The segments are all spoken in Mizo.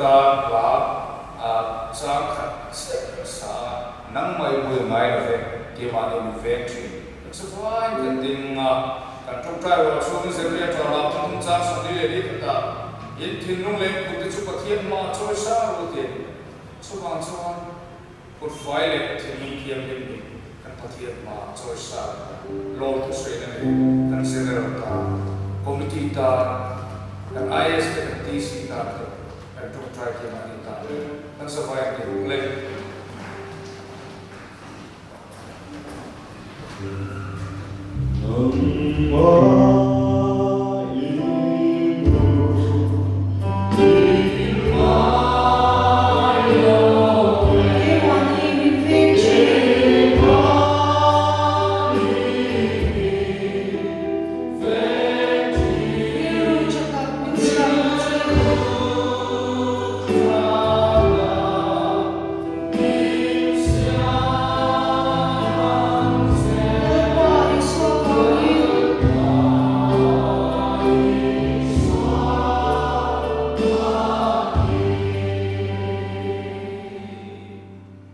tan hla chang khat chiah kan sa a, nangmah i hmui ngai lo ve, keimahni min veng thin. Kan chuvaiin kan ding a, kan tawngtai rual chhungin Zerria ṭahla thum chang 44 khatah in thinlung leh in kutte chu Pathian hmaah chawi sang ru tiin chuvang chuan kut fai leh thinlung thianghlim hi kan Pathian hmaah chawi sang lawm thusawiin a nei. Kan General tan, Committee tan, kan IS te kan TC tan te kan tawngtai keimahni tan kan zavai an ti ruk le.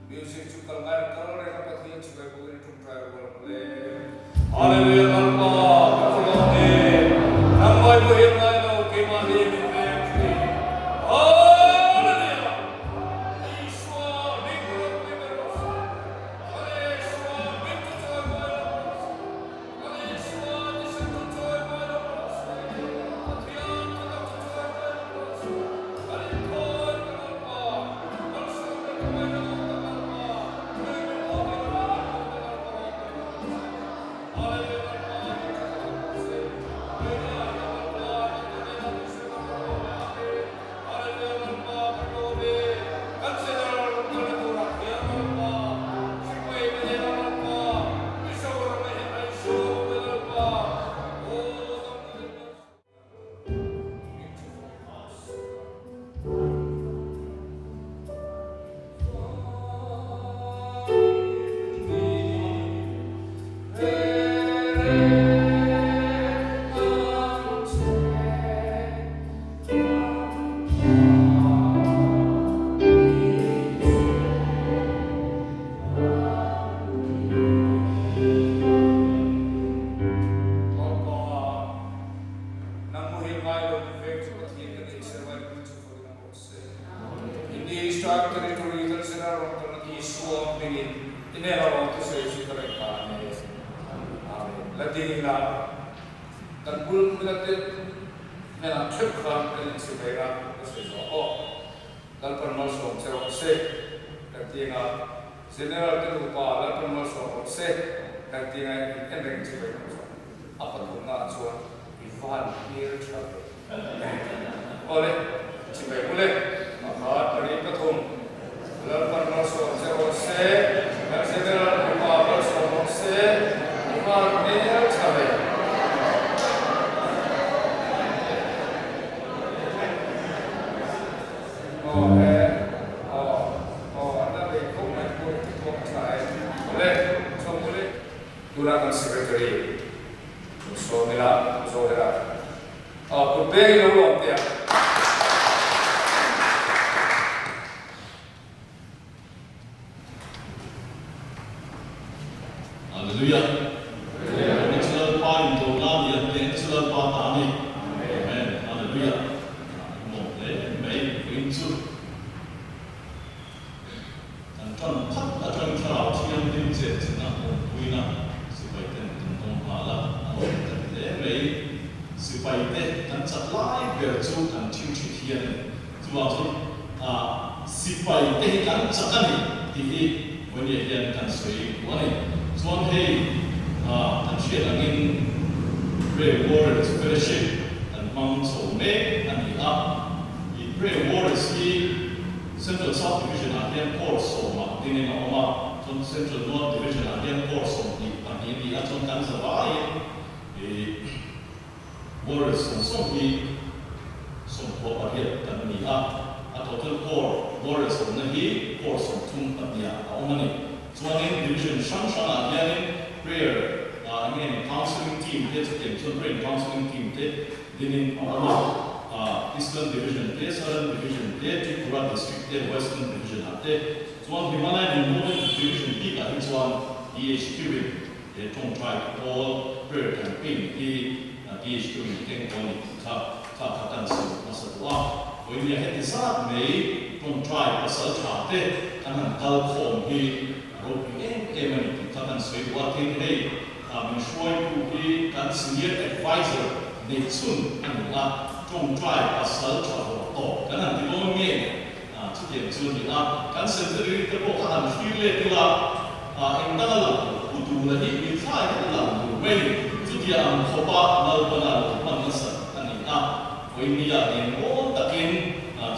Music chu kal ngai kal reng a Pathian chu kai bawkin ṭawngṭai rual ang le. Hallelujah Lalpa ka va lawm em nangmah i muhil ngai lo keimah hi min veng ṭhin Hallelujah. Isua hming ropui ber rawh se. Kan Isua hming chu chawi buai lo rawh se. Kan Isua thisen chu chawi buai lo rawh se. Pathian thutak chu chawi buai lo rawh se. Kan inthawi ka Lalpa, malsawmna ka ngaina lo tak Lalpa, hei min haw tih lo in min haw ka Lalpa ropui ber rawh se. Hallelujah Lalpa hming chu chawi rawh se. Hei ka Lalpa, nang ka hnenah thisen a rawn awm e Amen. Hallelujah Lalpa kan lawm e, kan general rawn kalna turah hian Lalpa, sipai te nena Lalpa, Mizoram a hian Aizawl awm e Lalpa, aw dam na leh malsawmna. Nang muhil ngai lo min veng chu Pathian ka neih se vai pui chu fakin a rawh se. India Eastern Territory kan General rawn kalna Isua hmingin i hnenah rawn thusawi chu ka rawn tan e. Amen. La ding ila kan bul mila te hnenah theuh khan kan inchhi mai anga ka sawi zawh aw. Lalpan malsawm che rawh se kan ti anga General te nupa Lalpan malsawm rawh se kan ti anga in en reng che mai rawh chuan a pathumna ah chuan i van hmel tha ve. Awle chibai bul e pakhat pahnih pathum Lalpan malsawm che rawh se kan General nupa malsawm rawh se i van hmel tha ve. Aw e, aw, aw, an la bei khawp mai pawh i pawh a tha e. Awle, chawm ule. Tunah kan Secretary Pu Sawmila Zohera, aw, kut peng i lo lawm teh ang. Hallelujah. Ni chu Lalpa in do na ni a, hnehna chu Lalpa ta a ni. Amen. Hallelujah. An lawm hle mai vawiin chu. Kan tan phat atangin thlarau thianghlim chet chena awmpuina sipai ten kan dawng nghal a, a lawm ta hle mai. Sipai te kan chat lai ber chu kan thing thi thian a ni. Chuvang chuan sipai te hi kan chak a ni tih hi vawinia hian kan sawi duh a ni. Chuan hei kan hriat angin Prayer Warriors Fellowship kan hmang chho mek a ni a. I Prayer Warriors hi Central South Division ah hian Corps sawmah dingin a awm a, chuan Central North Division ah hian Corps 22 a ni a, chuan kan zavaiin i Warriors sawm sawm hi 18 kan ni a, a total core Warriors awmna hi core 32 ah a awm a ni. Chuanin division hrang hrangah hianin prayer ah eng nge ni counselling team te chutiang chuan prayer and counselling team te dinin a awm a. Eastern Division te, Southern Division te, Tripura District te, Western Division ah te chuan Himalayan in Northern Division bik ah hi chuan DHQ in he tawngtai pawl prayer campaign hi DHQ in keng pawl ni tih kha kha kha kan sawi hmasa duh a. Vawinia heti zat mai tawngtai pasal tha te kan han kal khawm hi a ropui em em a ni tih kha kan sawi duh a. Tin, hei min hruaitu hi kan senior adviser neih chhun a ni a, tawngtai pasal tha vawr tawp kan han ti dawn nge chutiang chu a ni a. Kan centenary te pawh kha han thlir let ila, eng danga lang lo pu duh la hi min thlai hian a lang dur mai ni. Chutia ang khawpa Lalpana lo hman nasat a ni a, vawinia nen awn takin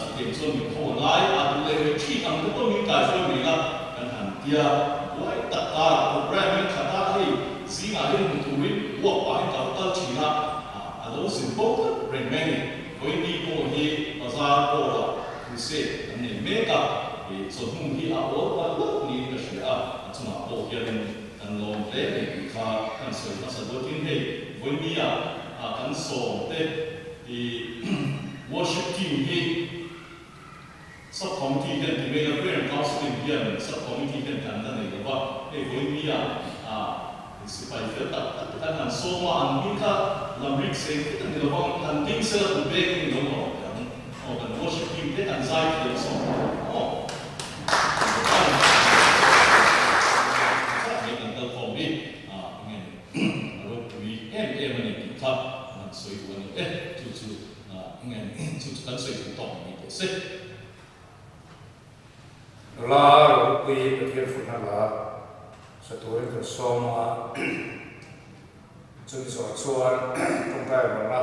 chutiang chuan min tho a ngai a, duh leh rih thin ang te pawh min kaihruai mai la kan han tia. Buai tak karah programme in khat a, hei zingah hian hmu turin uak pahin ka va kal thin a, a lo zin bo tlat reng mai a ni. Vawiini pawh hi bazar pawlah crusade an nei mek a, chawhnu hi a awl palh hlauh niin ka hria a, a chungah pawh hianin kan lawm hle mai tih kha kan sawi hmasa duatin hei vawinia kan sawm te i worship team hi sub committee hian ti mai la prayer and counselling hian sub committee hian kan la nei lo va, hei vawinia Sipai fel tak tak te khan han sawm a, an hming kha lamrik seng vek a ni lo vang, han ding sela kut beng in lo awm teh ang. Aw kan worship team te kan zai thiam sawm teh ang aw. Zat mai kan kal khawm hi enge ni a ropui em em a ni tih kha an han sawi duh a ni e, chu chu enge ni chu chu kan sawi duh tawk ni teh se. Nula ropui Pathian fuihna la sa turin kan sawm a, chumi zawh chuan tawngtai rualna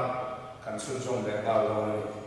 kan chhunzawm leh nghal dawn a ni.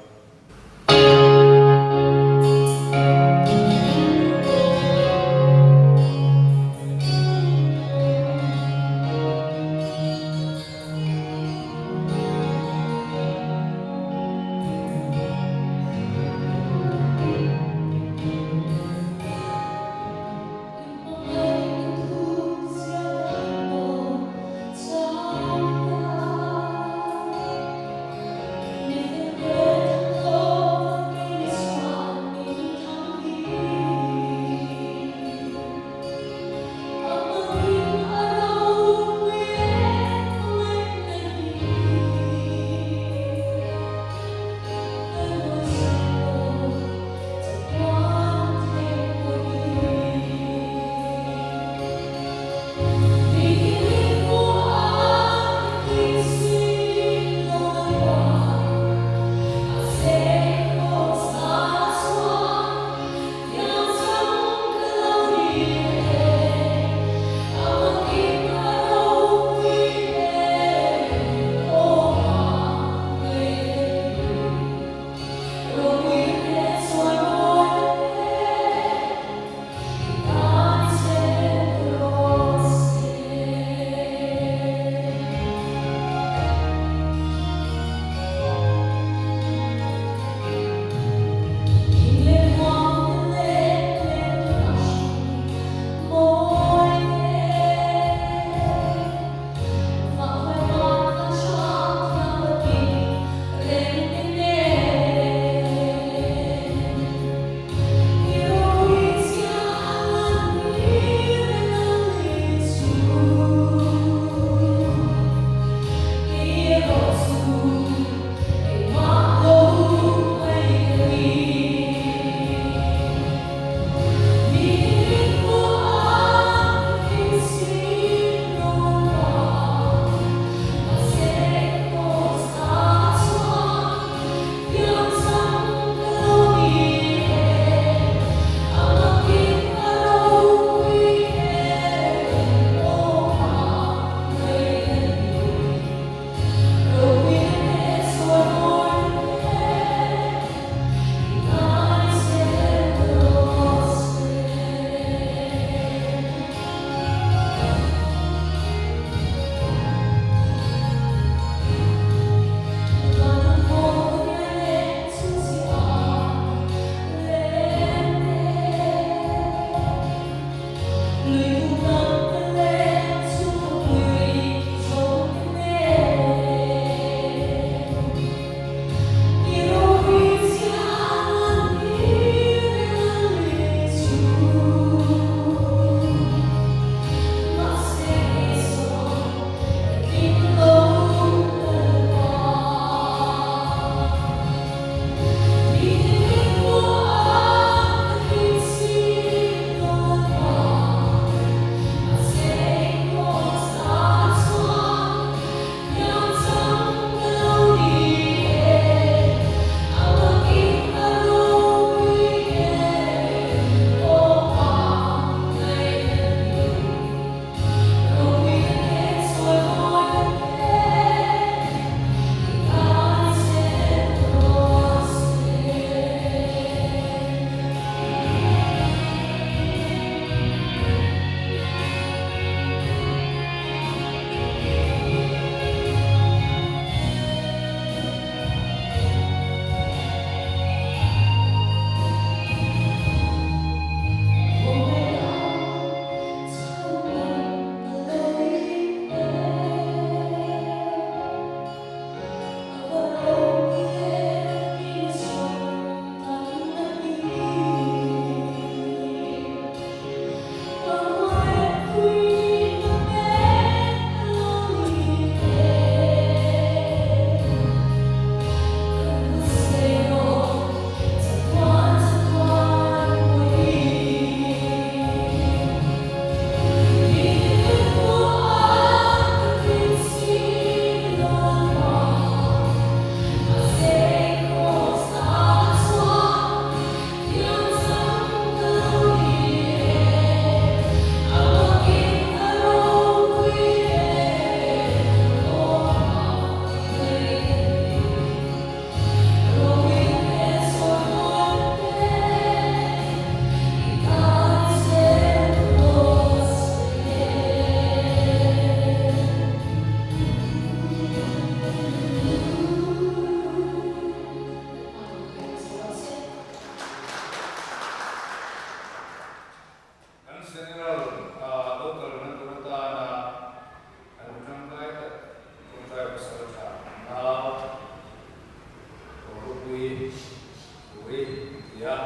hi tia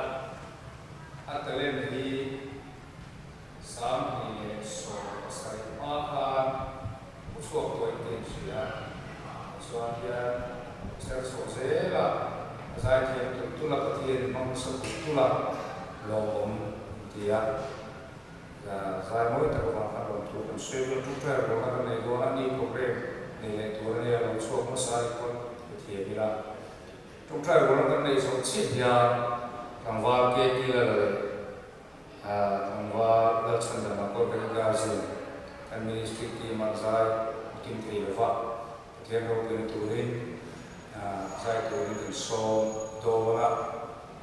a talent hi 2017 hma khan u chhuak tawhin ka inhria a, chuan hian chher chhuah zel a, a zaithiam tulh tulh a, Pathian in hmang nasa tulh tulh a, lawmawm ti a, zai mawi tak avang khan lawmthu kan sawi dawn, ṭawngṭai rualna kan nei dawn a, ni program nei leh tur a nia, lo chhuak hmasa anih pawn ka thiam ila. Ṭawngṭai rualna kan neih zawh chiah hian tlangval ke kil a la leh. Tlangval Lalchhandama Kolkata Guardian kan ministry team ah zai a kim thei lova, Pathian ropuina turin zai turin kan sawm dawn a,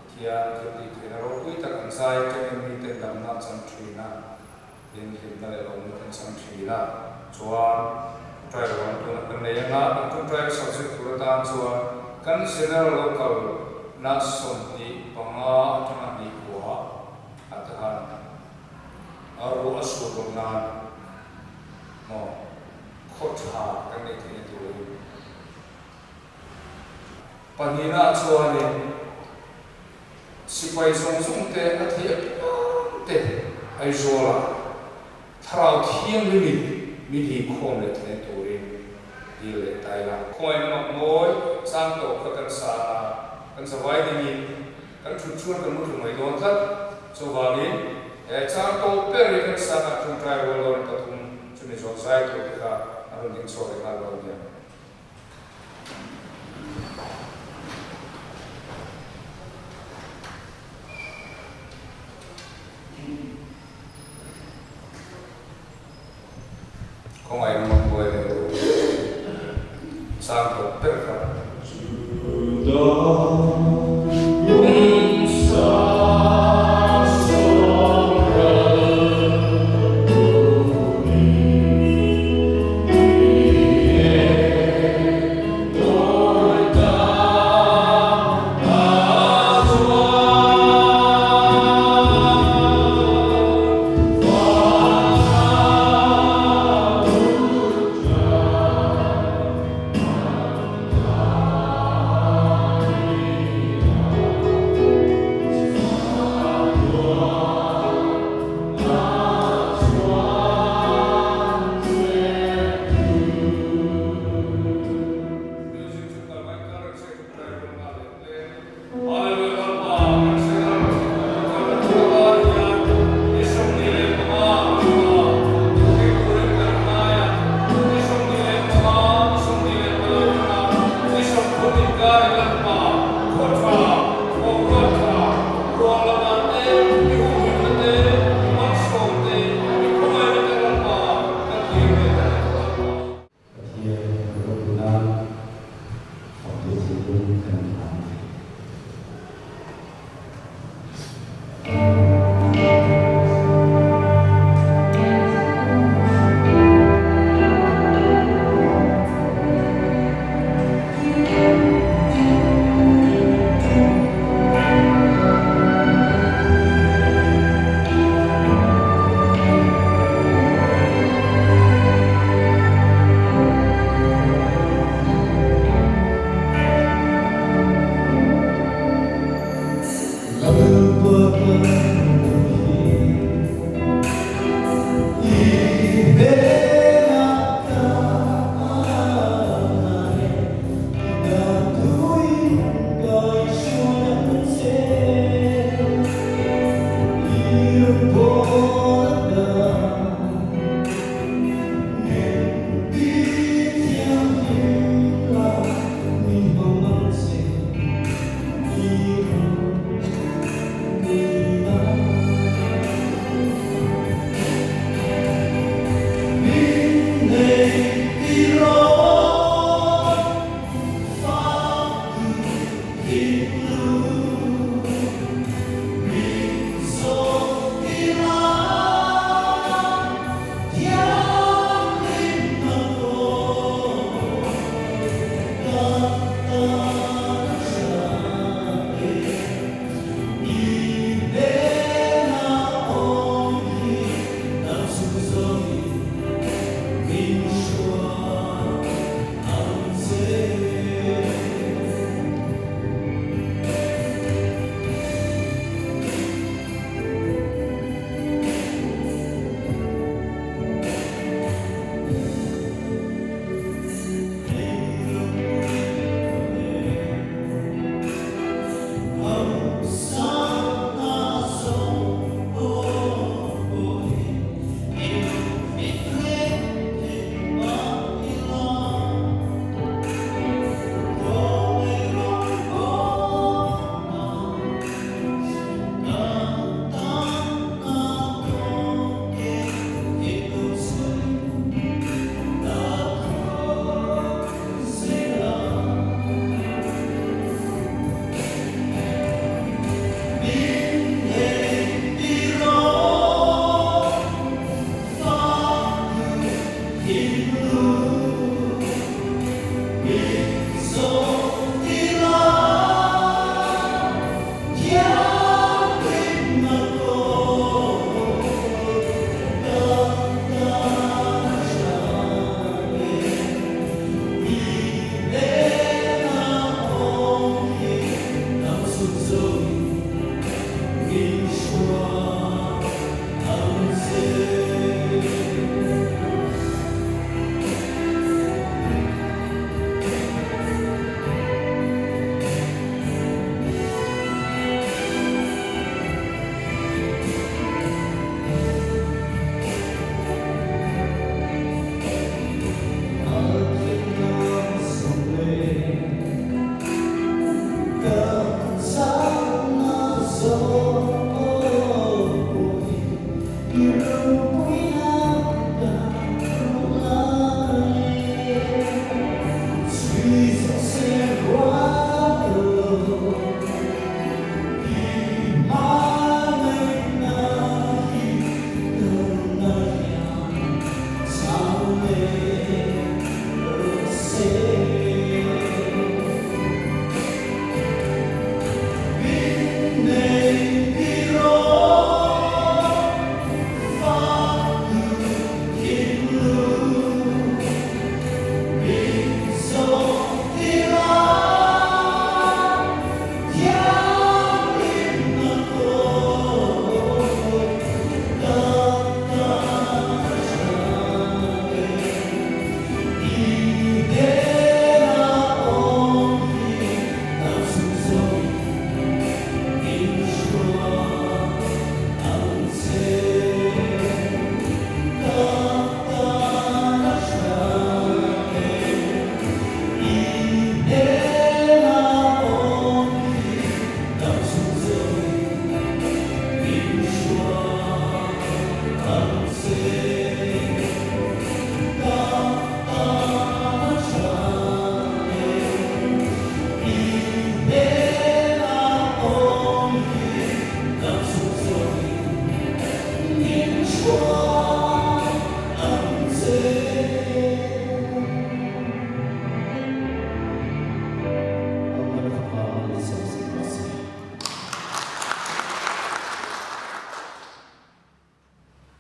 Pathian thil tih theihna ropui tak an zai atangin miten damna an chang thin a, tin hlimna leh lawmna kan chang thin a, chuan ṭawngṭai ruang tunah kan nei anga, kan ṭawngṭai subject tur atan chuan kan general local na 25 atanga hnih kua a tahan a ruah a sual loh nan maw khaw tha kan neih theihna turin pahnihna chuanin sipai zawng zawng te a theih apiang te Aizawlah Thlarau Thianghlimin min hip khawm leh theihna turin dil leh tai la. Khawngaihna mak mawi chang tawh kha kan sang a, kan zavai dingin kan thut chuan kan mu thlu mai dawn tlat. Chuvangin he chang tawh ber hi kan sang a, ṭawngṭai rual dawn pathum chumi zawh zai tur te kha an rawn ding chhuak leh nghal dawn nia. Khawngaihna mak buai leh ru chang tawp ber kha. Music chu kal mai kal reng se ṭawngṭai rual nghal leh hle. Hallelujah Lalpa kan General Local Thuthlawh hian ni 25 Lalpa thing turin kan ngai a, ni 25, ni 24 atanga ni 30 inkar i Lalpa khaw tha, boruak tha, ruang lamah te, i humhimna te, i malsawm te, i khawngaihna te Lalpa kan thlir ve ta reng Lalpa. Pathian ropui nan fak leh thinlung kan nei ang. Lalpa ka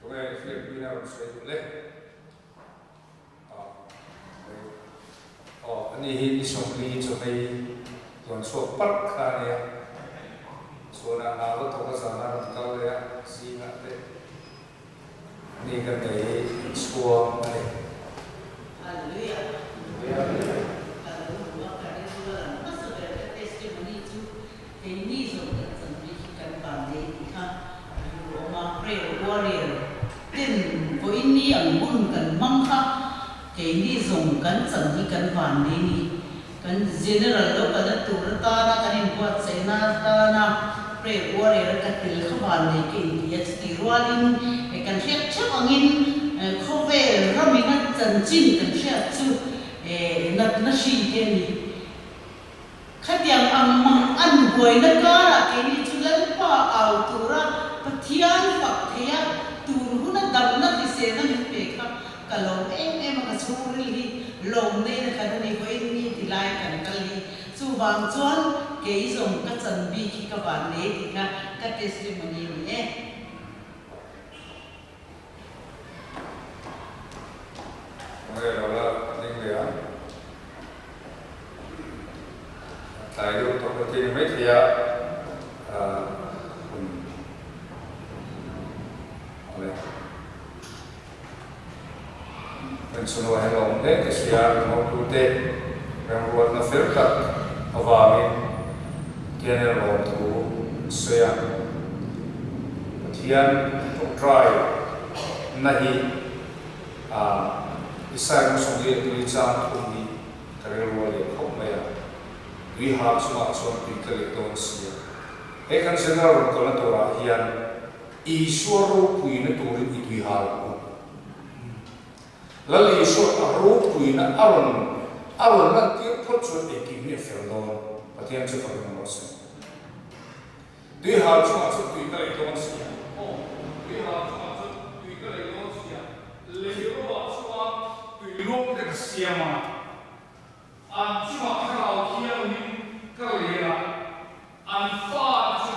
Tunge hriatpuina rawn sawi duh le? Aw, ani hi ni 40 chawhmei tuan chhuak parh kha a nia. Chuan a hna va thawk a zan a rawn kal leh a, zingah te ani kan nei hi chhuang a ni. Hallelujah. Ka lo hmu a, ka rilru a lang hmasa ber ka testimony chu Keini zawng kan chanve hi kan van nei tih kha rilru awm a, prayer warrior ten vawiin ang hun kan hmang kha keini zawng kan chan hi kan van nei ni. Kan general lo kalna tur atana kan inbuatsaihna atana prayer warrior a ka tel kha van nei ka inti a, chutih rualin kan hriat theuh angin khawvel ramina chanchin kan hriat chu natna hri te a ni. Khatiang ang mang an buaina karah keini chu Lalpa au tura Pathian fak theia tun huna damna hriselna min pe kha ka lawm em em a, ka chhungril hi lawm neina khat a ni, vawiin ni ti lai kan kal hi. Chuvang chuan kei zawng ka chan bik hi ka van nei tih kha ka testimony a ni e. Tunge lo la ding leh ang? A tlai deuh tawh ka ti ni maithei a, hun awle. Kan chhunua hian a awm hle ka hria, kan hotute remruatna fel tak avangin Pathian hian lawmthu an sawi a. Pathian tawngtai na hi Isaiah Musongli tui chang thum hi ka rilru a leh khawp mai a, tui har chungah chuan tui ka leh dawn si a. He kan General rawn kalna turah hian Isua ropuina turin i tui har ang u. Lal Isua a ropuina a rawn a rawn lantir phawt chuan engkim hi a fel dawn. Pathian chu fakin awm rawh se. Tui hal chungah chuan tui ka lei dawn si a. Aw, tui hal chungah chuan tui ka lei dawn si a. Lei rawah chuan tui luang te ka siam a. An chungah thlarau thianghlim ka lel a, an fate chu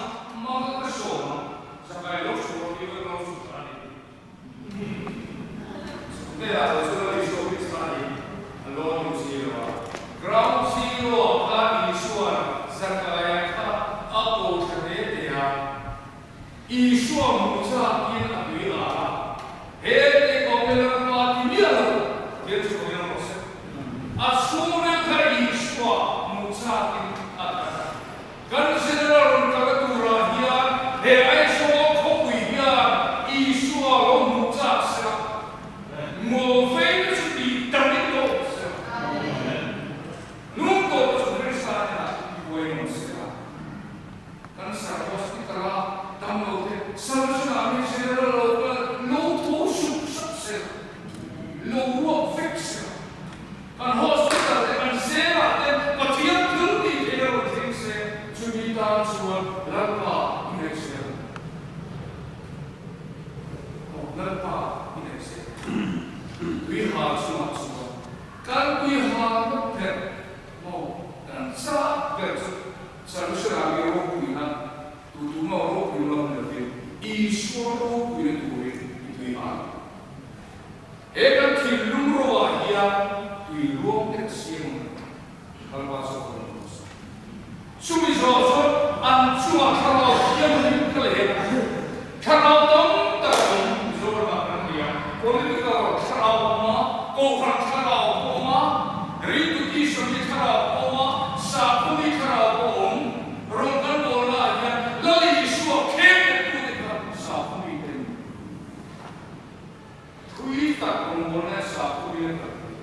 chungah Thlarau Thianghlim ka leh Thlarau tam tak a awm Mizoramah kan ni a, political thlarau a awm a, Kohhran thlarau pawh a awm a, ringtu tisa mi thlarau pawh a awm a, sakhaw mi thlarau pawh a awm. Rawng kan bawlna ah hian Lal Isua khem leh tute kha sakhaw mite an ni. Thui tak rawngbawlna sakhaw mi an kal thei.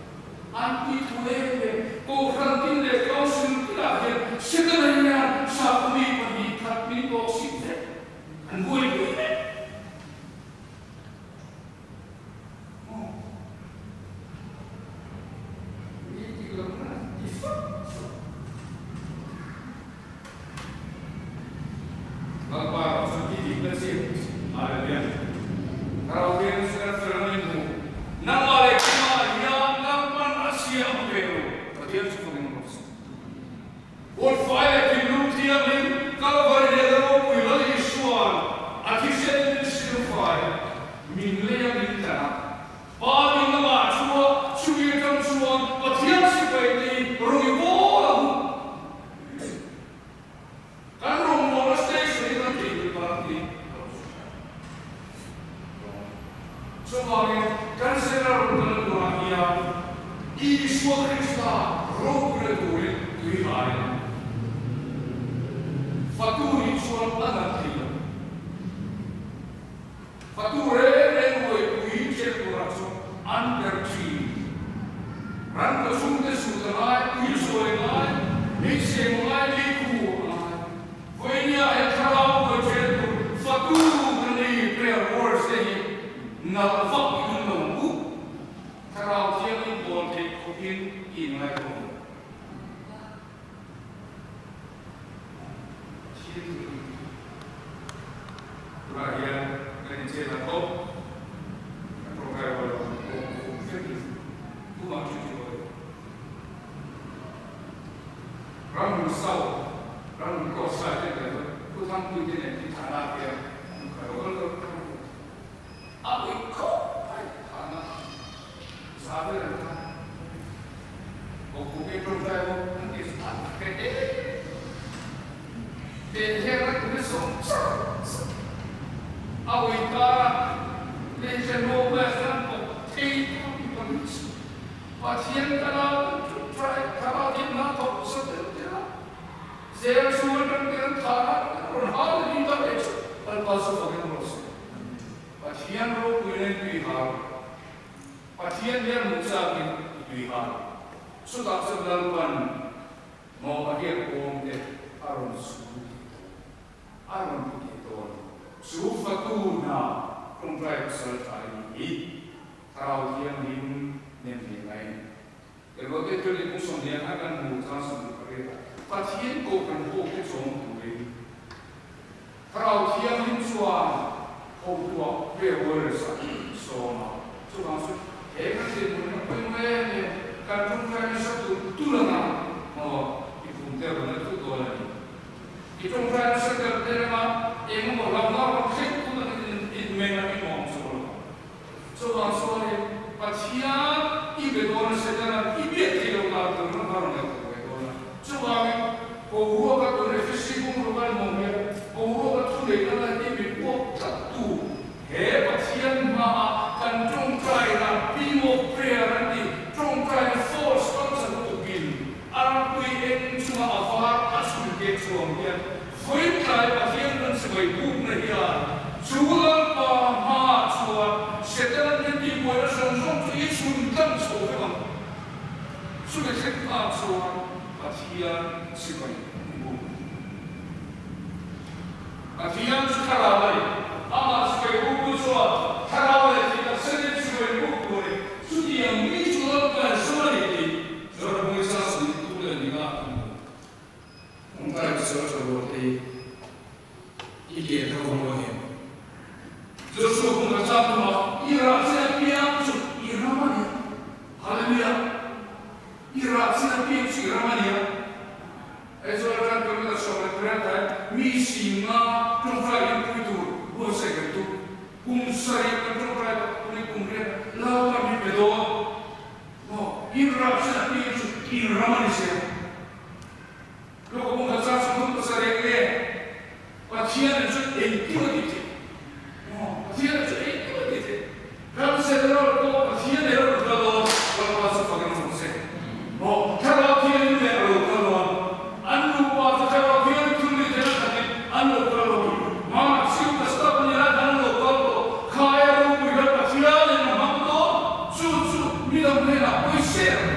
An tui thu em em. Kohhran tin leh Council tinah hian Setana hian sakhaw mi pahnih khat min tawk sik vek. An buaipui vek. Maw? Mi dik lo khan an ti fak fak. Lalpa erawh chuan i dik na chiah Hallelujah. Thlarau Thianghlim chu kan fel ang in hmu. Nangmah leh keimah hian Lalpan a chhia a hmu ve lo. Pathian chu fak in awm rawh se. Kut fai leh thinlung thianghlim Kalvari leh la ropui Lal Isua'n a thisen min sil fai min lei a min tlan a. Pa ding lamah chua chumi atang chuan Pathian sipai te hi rawn i bawl ang u. Kan rawngbawlna station hi kan thei tur tan ti a lo sawi a. Chuvangin kan General rawn kalna turah hian Isua Krista ropuina turin tui hain fatu nih chuan a nat thei lo. Fatu reng reng ruaipui chet turah chuan an ber thin. Ran ka chhungte sut a ngai, tui sawi a ngai, hmeichhe a ngai, leikhu a ngai. Vawinia he thlarau buai ṭhen tur fatu ka nei prayer words te hi nalh vak i tum lo ang u. Thlarau thiangin bawl theih khawpin i inngaihtuah ang. Pathian chu i Tunah hian kan inchen a tawp. Kan tawngtai rual lo ang pawh khum vekin tumah chu ti lo. Ramhun sau, ramhun cross side te nen chuan Thuthangpuite nen hi thana hian an kal lo kal kal kal a ui khawp mai thana za vel an kal Awkhup hi tawngtai bawk an ti chu an hre em em hian an tum hi sawm char char a ui kara hmeichhe Northwest an awk thei tawk hi ka ring chu. Pathian ka nau trai thlarau thim hna thawk sa deuh deuh a, zel chu an ram te an thah a, an rawn hal a ni ta leh chu Lalpa chu fak in rawh se. Pathian ropui nen tui hal, Pathian hian hmuh chak in i tui hal. Chutah chuan Lalpan maw a riak awm te a rawn su tih dawn, a rawn ti tih dawn. Chu fatu hna tawngtai pasal tha i nih hi. Thlarau Thianghlim nem ve mai. Erawh te thil leh kung sawmlian a kan hmuh chang 28 ah Pathian kohhran ho te chawm turin Thlarau Thianghlim chuan hotuah prayer warriors ah sawm a, chuvang chu he kan dinhmun hi a pawimawh em em, kan tawngtai nasa tur tur anga maw i phum te rawn la thut dawn a ni. I tawngtai nasa tel tel anga engemaw hlauhna rawn thleng tun angin in meng a i nuam chu lo. Chuvang chuanin Pathian i be dawn a Setana'n i biak thei lo dan tur ram a rawn ngaihtuah ve dawn a. Chuvangin boruaka tun Efesi bungraw kan hmuh hian boruaka thu neihna lai hi min pawt tlattu he Pathian hmaah kan tawngtaina beam of prayer an ti tawngtaina force kan chan tukin a rampui eng chunga a var a chhun keh chuang hian Vawitlai Pathian kan sipai bukna hian chu Lalpa hmaah chuan Setana min tihbuaina zawng zawng chu i chhun tlang chho vek ang. Chumi thleng hmaah chuan Pathian sipai i buk. Pathian chu thlarau a ni. Amah sipai buktu chuan thlarau leh thih tak senin sipai buk tur a ni. Chutiang mi chu Lalpa in sum a ni tih Zorahmui Chasni tu leh ninga a hmu. Kawngkai pasal tha rual te hi i ke tho vang lo em? Joshua kawngka chak tumah i rah chin apiang chu i ram a nia. Hallelujah! I rah chin apiang chu i ram a nia. Aizawl atang kilometer 18 tlai mi singa tawngtai inpui tur buatsaih kan tum. Kum sarih kan tawngtai tawh, tuni kum riat Lalpa min pe dawn. Maw? In rah chin apiang chu i ram a ni zel. Lawk a bung khat chang 37 nge? engkim a ti thei. Maw? Pathian chu engkim a ti thei. Kan General pawh Pathian nen a rawn kal dawn, Lalpa chu fakin a hmu se. Maw? Thlarau Thianghlim nen a lo kal dawn. An nupa chu Thlarau Thianghlim thil ni theih a khatin an lo kal lo. Hmanah siu ka stop a ni lai khan an lo kal tawh. Khaia ropui khan Pathian in a hmang dawn. Chu chu midang hnenah pawisa a ni.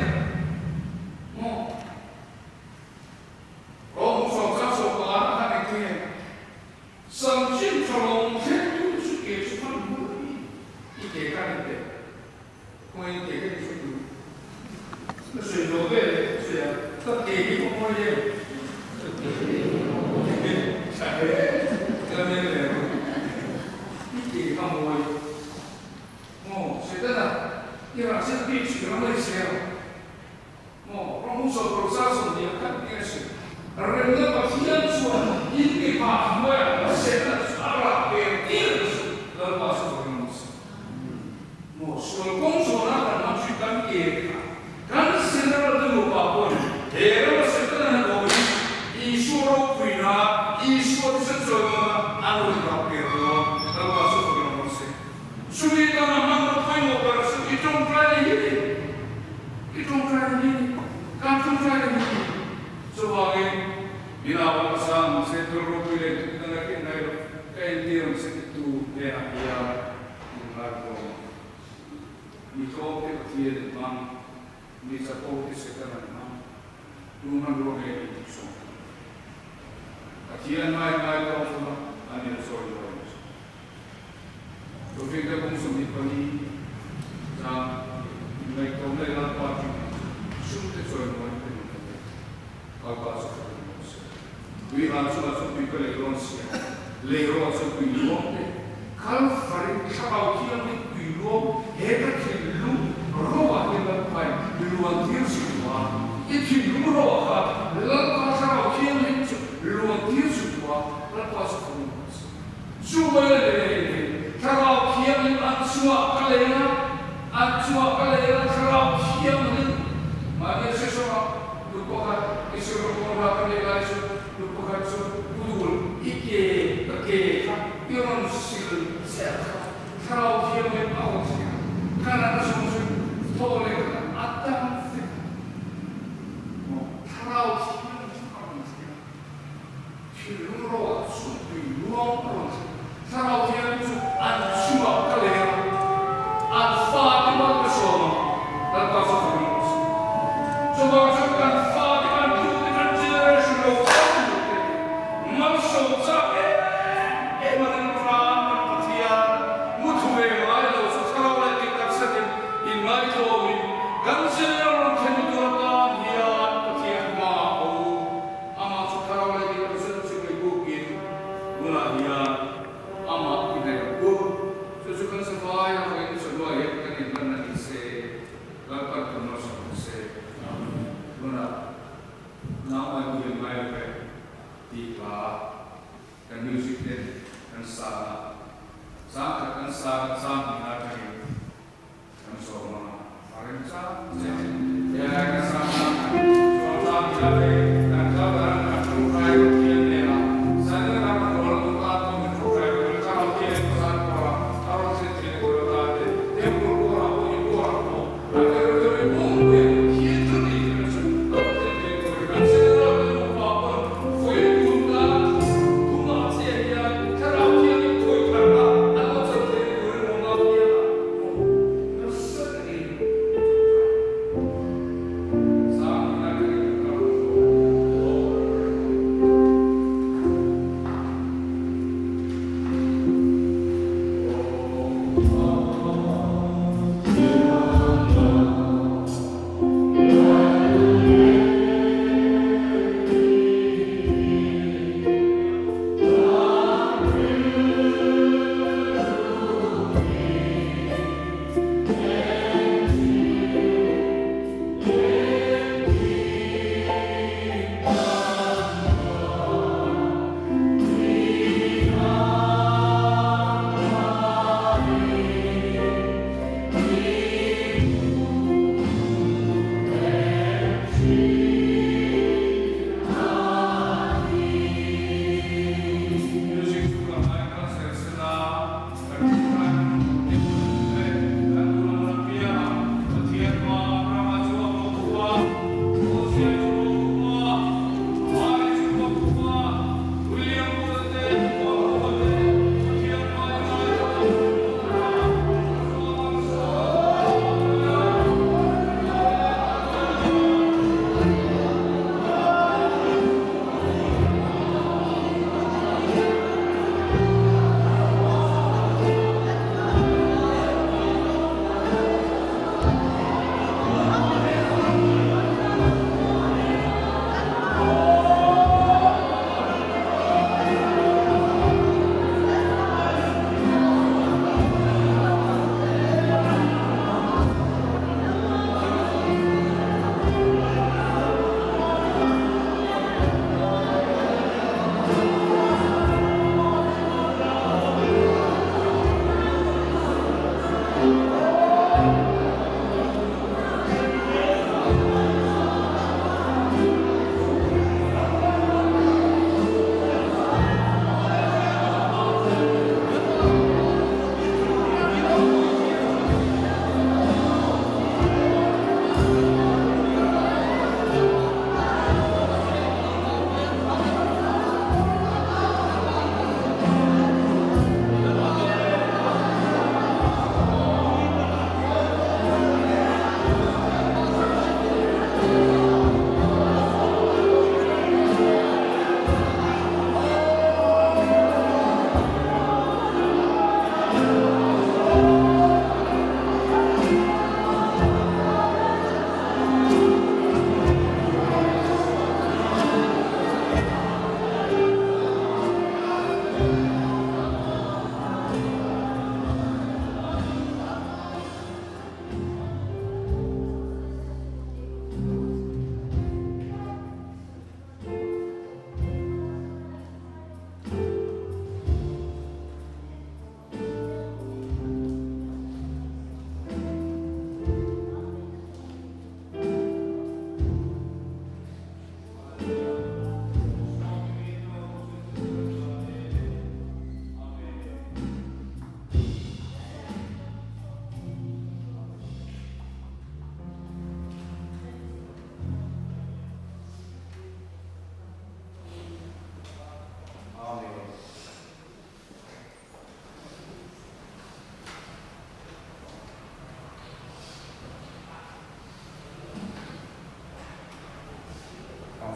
Maw? Rawng sawrkar sawrkar a khan engtin nge Sanchin tha lawng thlentu chu ke chu hman hmur i i ke khan in pe khawnge in ke ka ni chu tu ka sawi zawh ve leh ka sawi a ka ke hi ka mawi em ka men leh ang i ke kha mawi maw Setana i rah chet bik chu i ram a i chhel ang. Maw, rawng sawrkar sa 20 khat nge a si. Remna Pathian chuan in mipa hnuaiah Satan chu a rah per tir chu Lalpa chu fakin awm se. Maw, sual kawng zawhna kan hmang chu kan ke te kha kan general te nupa pawhin he rama Satan a hnathawh hi Isua ropuina, Isua thisen chawimawnna an rawn rah per dawn Lalpa chu fakin awm se. Chumi tana hmanraw pawimawh ber chu i tawngtai hi ni. I tawngtai hi ni. Kan tawngtai hi ni. Chuvangin, min au a sang ang se, thil ropui leh tuk dang a keng ngai lo, ka entir ang se titu hnenah hian in ngaihawm ang. Mi tlawmte Pathian in hmang, mi chapo te Satan an hmang, tu hmanrua nge i tih sawm ang. Pathian ngai ngai tawng chunga an insawi lawi chu. Tawhriat kawng 24 chang inngaihtuahna leh Lalpa ṭih chu sumte chawimawi te ni ta mai. Lalpa chu ka ring lo se. Tui hal chungah chuan tui ka lei dawn sia, lei rawh chuan tui luang te, Kalvari thlarau thianghlim tui luang he ka thinlung roah hian Lalpain luan tir suh tua, i thinlung roah khan Lalpa thlarau thianghlim chu luan tir suh tua, Lalpa chu ka ring lo se. Chu mai a lei lei, Thlarau Thianghlim an chungah ka leng a, an chungah ka leng a, Thlarau Thianghlim. Mahni a hre hrang a, nu pakhat i sirna kawngla ka neih lai chu nu pakhat chu u dul i ke ka ke kha i rawn sil chiah kha Thlarau Thianghlim a rawn thlen a, ka natna zawng chu thaw leh kha a dam vek a. Maw Thlarau Thianghlim a rawn thlen a. Thinlung rawh chu tui luang a rawn thlen. Thlarau Thianghlim chu an chungah ka leng a, an fate mal ka sawm a, Lalpa chu ka ring a sin. Chuvang chuan kan fate, kan tute, kan generation lo kal tur te malsawm chak em em an in ran kan Pathian muthu ve ngai lo chu thlarau leh dik tak zetin inngaihtlawmin kan general rawn thlen tur atan hian Pathian hma a u. Amah chu thlarau leh dik tak zet chu mai bukin tunah hian amah i hnaih ang u. Chu chu kan savai a vawiin chawhnuah hian kan inhlan a ni se, Lalpan kan malsawm ang se. Tunah nangmah i buhin ngai lo ve tih hla kan music ten kan sa a, chang khat kan sa a, chang hnih atangin Kan sawm ang a, a remchang che. Helai kan sang ang a, chuan tlang hi a vei. Kan kal dan kan ṭawngṭai Pathian hnenah Zanin ram a rawl duh tan pawh min ṭawngṭai tur in thlarau thian in pasal pawr a, a rawn thlen thei tur atan te, temple pawrah pawh in pawrah pawh an territory pumpuia Pathian chu ni kan chu a rawn thlen thei tur in kan general te nupa pawn vawi tun tan thumah chiah hian thlarau thian in thawi tharna an lo chan thei tur in awm a hian a. Nasa takin chawhchai. Sang ina kan in kan kal ang zawk.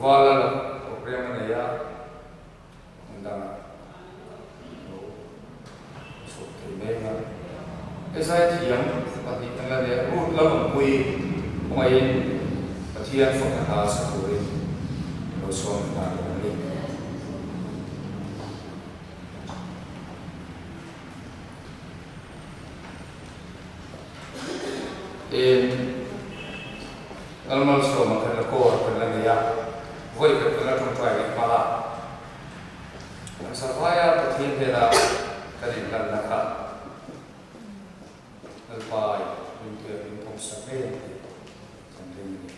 Tlangval a la program a nei a, hmun dangah lo chhuak thei mek a. He zaithiam pahnih kan la nei a, Ruth Lalawmpui khawngaihin Pathian fakna hla sa turin lo sawm nghal a ni. Tin, Lalmalsawma kan la kawl kan la nei a, vawi khat kan la tawngtai leh hmal a. Kan savaia Pathian hnena kan inhlanna kha Lalpai rintuia min pawmsak ngei ang tih kan ring a ni.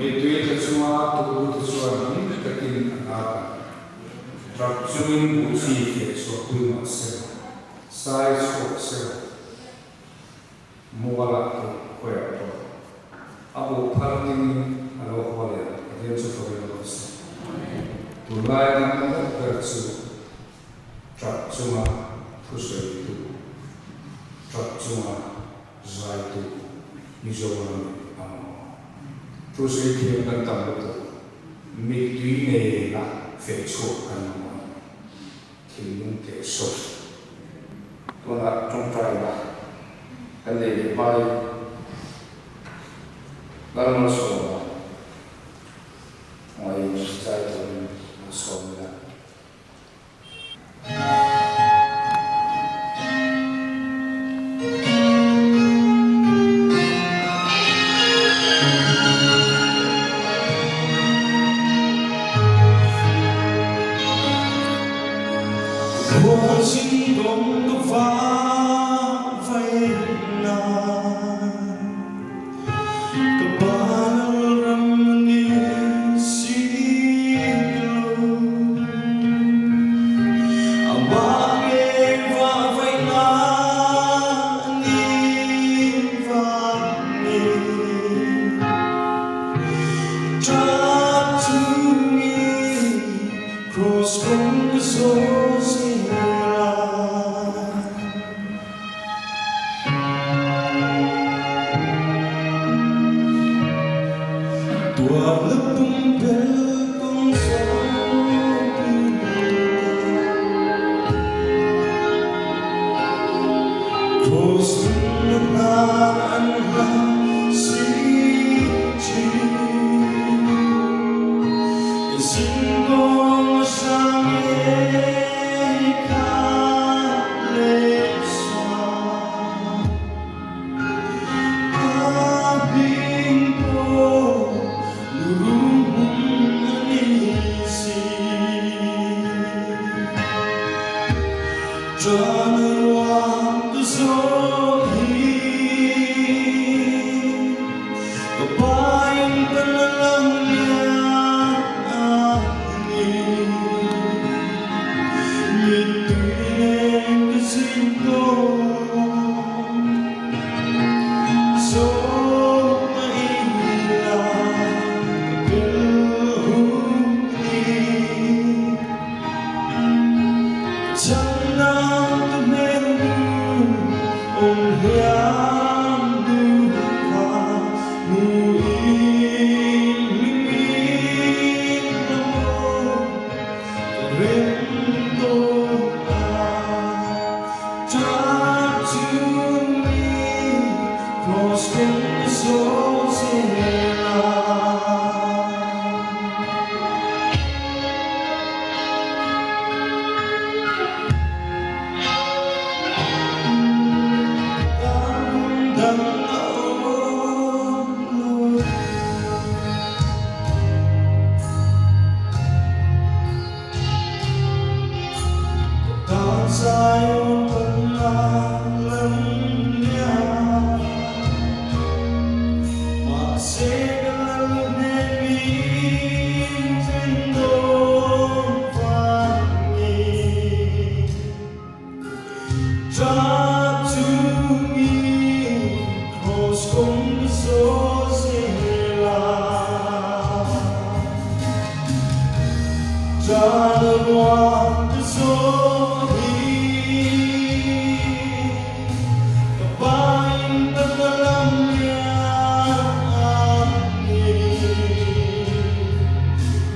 Mittui tla chunga tuhlute chuan hlim takin an at ang. Tap chungin buhchi feh chhuahpui mah sela, sai chhuak sela, mualah te khawiah pawh a buh phar dingin a lo haw leh ang. Pathian chu fawrin rawh se. Tunlai kan mamawh ber chu tap chunga thusawitu, tap chunga zaitu Mizoram a mamawh. Thusawi thiam kan tam lutuk, mittui nena feh chhuak kan mamawh a ni. Thinlung teh sawp. Tunah tawngtaina kan nei leh hmain Lalmalsawma. Khualzin kawng ka vahvaih na Ka Pa lalram a ni si lo. Amah ngei vahvaih na a ni vangin. Ṭap chungin Cross kawng ka zawh zel a. Tuarna pumpelh kawng zawh tu te. Cross lung na hnar an hla si thin. Zingkawng a hrang ngei kha leh sual. A hming pawh lurum hmun a ni si. Ṭan a ruang ka zawh hi ka pa in ka la lang lian ni. Mittui nen ka zin dawn zawng a ila ka pel hun ni. Changdang ka hmel du awm hliam du kha hmu in hlimin la maw ka rem tawh a. Tap chungin cross keng ka zawh zel a. Tan hun dang a awm lo. Ka tan Zion panna lam lian. Mahse ka lal hnen min then dawn vangin. Tap chungin Cross kawng ka zawh zel a. Tan a ruang ka zawh hi ka pa in ka la lam lian ni.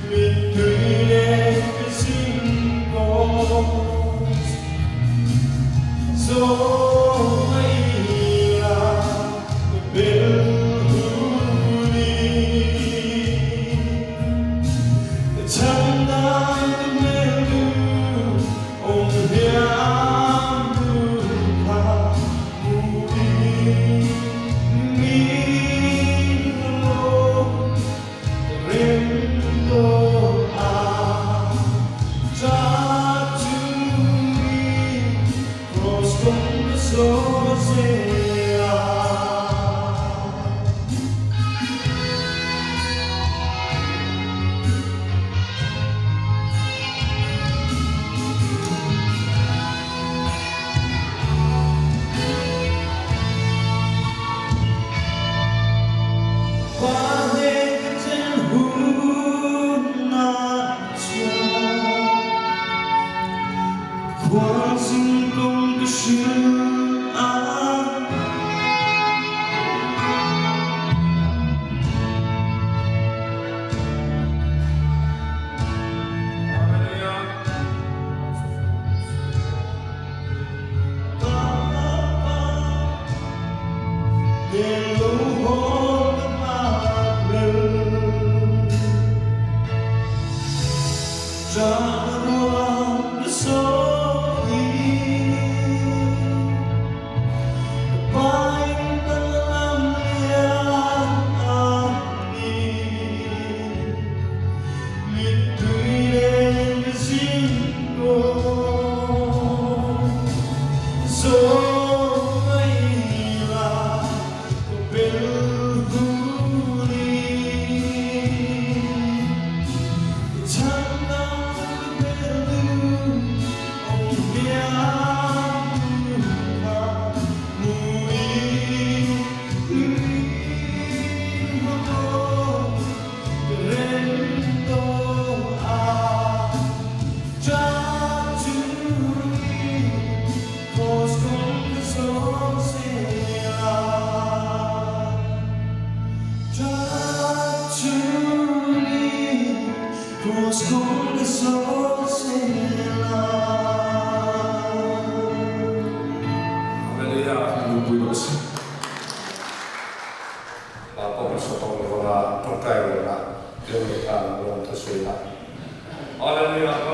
Mittui nen ka zin kawn zawh a ila ka bel hun in. Ka chhandam ka hmel du awm hliam du kha hmu in min la maw ka rem tawh a. Tap chungin Cross kawng ka zawh zel a. Pa hnen ka then hunah chuan khualzin kawng ka hrilh a. Ka pa nen lo haw ka nghak hlel. Ṭah ruang ka sawi. Hallelujah Lungpui rawh se. Hla pawh ka sa tawh lo vang a, tawngtai rual a, leu leh hlan a lawm ta sawi a. Hallelujah.